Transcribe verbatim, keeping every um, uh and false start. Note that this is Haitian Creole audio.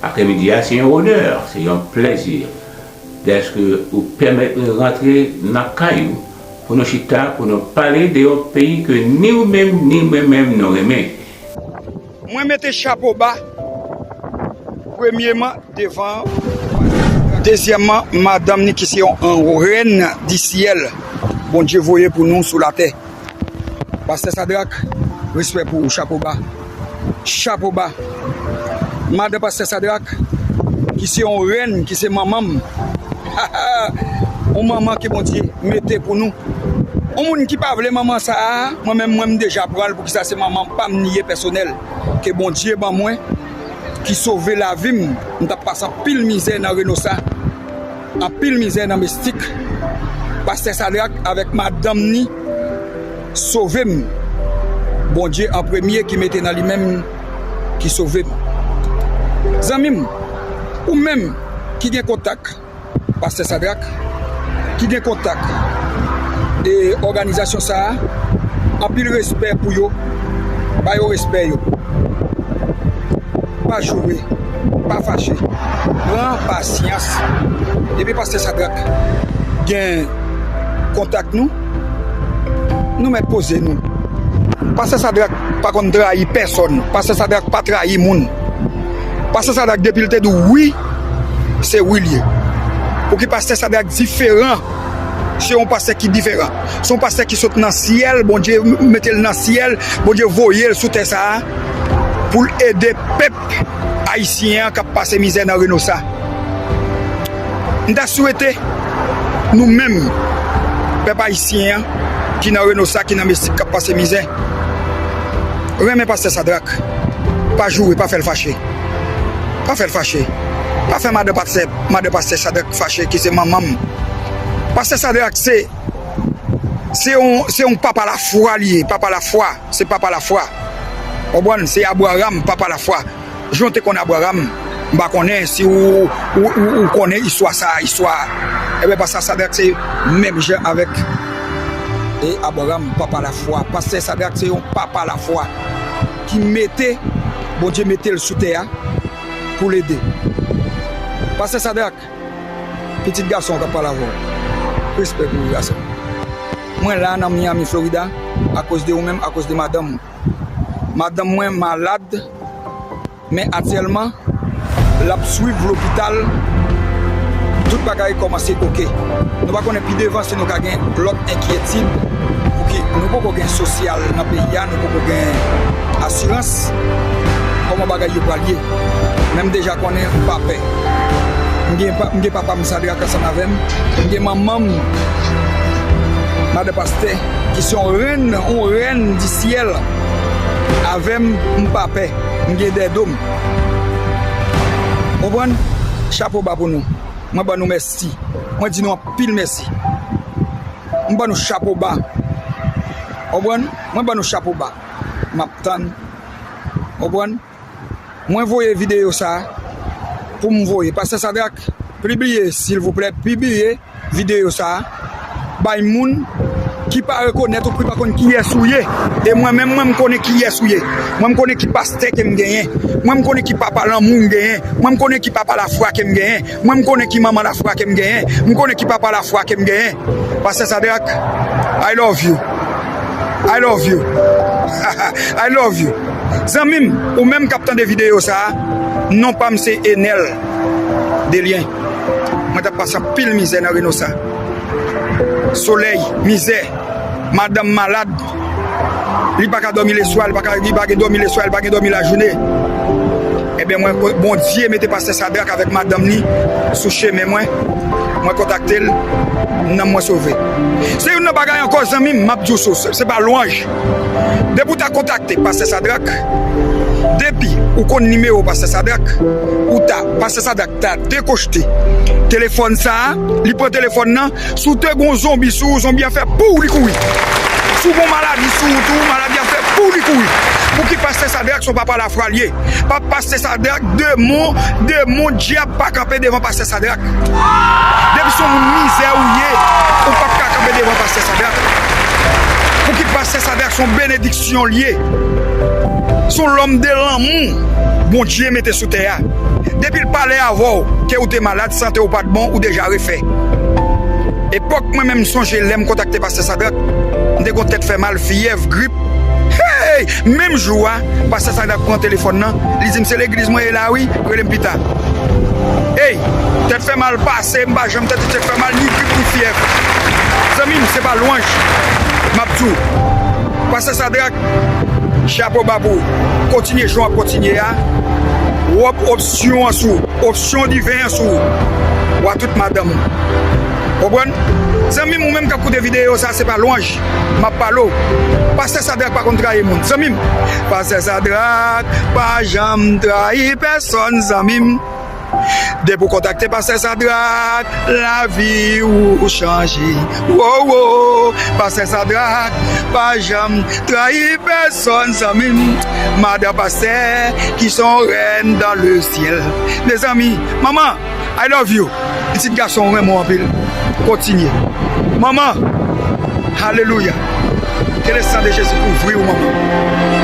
Aprèmidi a se yon onè, se yon plèzi dèske ou pèmèt mwen rantre nan kay ou pou nou chita, pou nou pale de yon peyi ke ni ou menm, ni mwen menm nou renmen. Mwen mete chapo ba, premyeman, devan pastè Sadrak. Dezyèmman, madanm ni ki se yon, yon rèn di syèl Bondye voye pou nou sou latè. Pastè Sadrak, respè pou ou, chapo ba. Chapo ba. Madan pastè Sadrak, ki se yon rèn, ki se manman m. Yon manman ke Bondye mete pou nou. Yon moun ki pa vle manman sa a, mwen menm, mwen, m deja pran l, poukisa se manman pa m li ye pèsonèl, ke Bondye ban mwen, ki sove lavi m. M t ap pase anpil mizè nan Renosa, anpil mizè nan Mestik. Pastè Sadrak avèk madanm ni sove m. Bondye an premye ki mete nan li menm ki sove m. Zanmi m, ou menm ki gen kontak pastè Sadrak, ki gen kontak e òganizasyon sa a, anpil respè pou yo, ba yo respè yo. Pa joure, pa fache, pran pasyans. Depi pastè Sadrak gen kontak nou, nou mèt poze nou. Pastè Sadrak pa konn trayi pèsonn. Pastè Sadrak pa trayi moun. Pastè Sadrak, depi l te di w wi, se wi l ye. Pouki pastè Sadrak diferan? Se yon pastè ki diferan. Se yon pastè ki sot nan syèl, Bondye mete l nan syèl, Bondye voye l sou tè sa a pou l ede pèp ayisyen an k ap pase mizè nan Renosa. M ta swete nou menm, pèp ayisyen an, ki nan Renosa, ki nan Mesik, k ap pase mizè, renmen pastè Sadrak. Pa joure, pa fè l fache. Pa fè l fache. Pa fè madan pastè, madan pastè Sadrak fache, ki se manman m. Pastè Sadrak se, se yon, se yon papa lafwa li ye, papa lafwa, se papa lafwa. Konprann? Se Abraram, papa lafwa. Jan w te konn Abraram, m pa konnen si ou, ou, ou, ou konnen istwa sa a, istwa. Ebyen, pastè Sadrak se menm jan avèk, e, Abraram, papa lafwa. Pastè Sadrak se yon papa lafwa ki mete, Bondye mete l sou tè a pou l ede. Pastè Sadrak, pitit gason w k ap pale avè w. Respè pou ou, gason. Mwen la nan Miami, Florida, akoz de ou menm, akoz de madanm ou. Madanm mwen malad, men aktyèlman, l ap swiv lopital. Tout bagay kòmanse oke. Nou pa konnen pi devan si nou ka gen lòt enkyetid, pouki nou poko gen sosyal nan peyi a, nou poko gen asirans. Kòman bagay yo pral ye? Men m deja konnen m pa pè. M gen pa, m gen papa m Sadrak ansanm avè m. M gen manman m, madan pastè, ki se yon rèn, yon rèn di syèl. Avè m, m pa pè. M gen dèdo m. Konprann? Chapo ba pou nou. Mwen ban nou mèsi. Mwen di nou anpil mèsi. M ban nou chapo ba. Konprann? Mwen ban nou chapo ba. M ap tann. Konprann? Mwen voye videyo sa a pou m voye. Pastè Sadrak, pibliye, silvouplè, pibliye videyo sa a bay moun ki pa rekonèt ou, ki pa konn kiyès ou ye. E mwen menm, mwen, m konnen kiyès ou ye. Mwen, m konnen ki pastè ke m genyen. Mwen, m konnen ki papa lanmou m genyen. Mwen, m konnen ki papa lafwa ke m genyen. Mwen, m konnen ki manman lafwa ke m genyen. M konnen ki papa lafwa ke m genyen. Pastè Sadrak, I love you. I love you. I love you. Zanmi m, ou menm k ap tande videyo sa a, non pa m se Enel Delien. Mwen t ap pase anpil mizè nan Renosa. Solèy, mizè, madanm malad, li pa ka dòmi leswa, li pa ka, li pa gen dòmi leswa, li pa gen dòmi lajounen. Ebyen, mwen, Bondye mete pastè Sadrak avèk madanm li sou chemen mwen. Mwen kontakte l, nanm mwen sove. Se youn nan bagay ankò, zanmi m, m ap di w, se, se pa lwanj. Depi w ta kontakte pastè Sadrak, depi ou konn nimewo pastè Sadrak, ou ta, pastè Sadrak ta dekochte telefòn sa a, li pran telefòn nan, si w te gon zonbi sou ou, zonbi a fè pouw, li kouri. Si w gon maladi sou ou tou, maladi a fè pouw, li kouri. Pouki pastè Sadrak se yon papa lafwa l ye? Pa pastè Sadrak, demon, demon, dyab pa kanpe devan pastè Sadrak. Depi se yon moun mizè ou ye, ou p ap ka kanpe devan pastè Sadrak. Pouki pastè Sadrak se yon benediksyon l ye. Se yon lòm de lanmou Bondye mete sou tè a. Depi l pale avè w ke ou te malad, sante w pa t bon, ou deja refè. Epòk mwen menm, m sonje lè m kontakte pastè Sadrak, m te gon tèt fè mal, fyèv, grip. Hey! Menm jou a, pastè Sadrak pran telefòn nan, li di m, "Se legliz mwen ye la wi, rele m pita." Hey! Tèt fè mal pase, m pa janm tande tèt fè mal, ni grip, ni fyèv. Zanmi m, se pa lwanj m ap di w. Pastè Sadrak, chapo ba pou ou. Kontinye jan w ap kontinye a. W ap opsyon an sou ou. Opsyon diven an sou ou. W a tout madanm ou. Konprann? Zanmi m, ou menm k ap koute videyo sa, se pa lwanj m ap pale w. Pastè Sadrak pa konn trayi moun. Zanmi m, pastè Sadrak pa janm trayi pèsonn, zanmi m. Depi w kontakte pastè Sadrak, lavi ou chanje. Wo, wo, pastè Sadrak pa janm trayi pèsonn, zanmi m. Madan pastè ki se yon rèn dan le syèl. Mezanmi, manman, I love you. Pitit gason, ou renmen w anpil. Kontinye. Manman, alelouya. Ke le san de Jezi kouvri w, manman.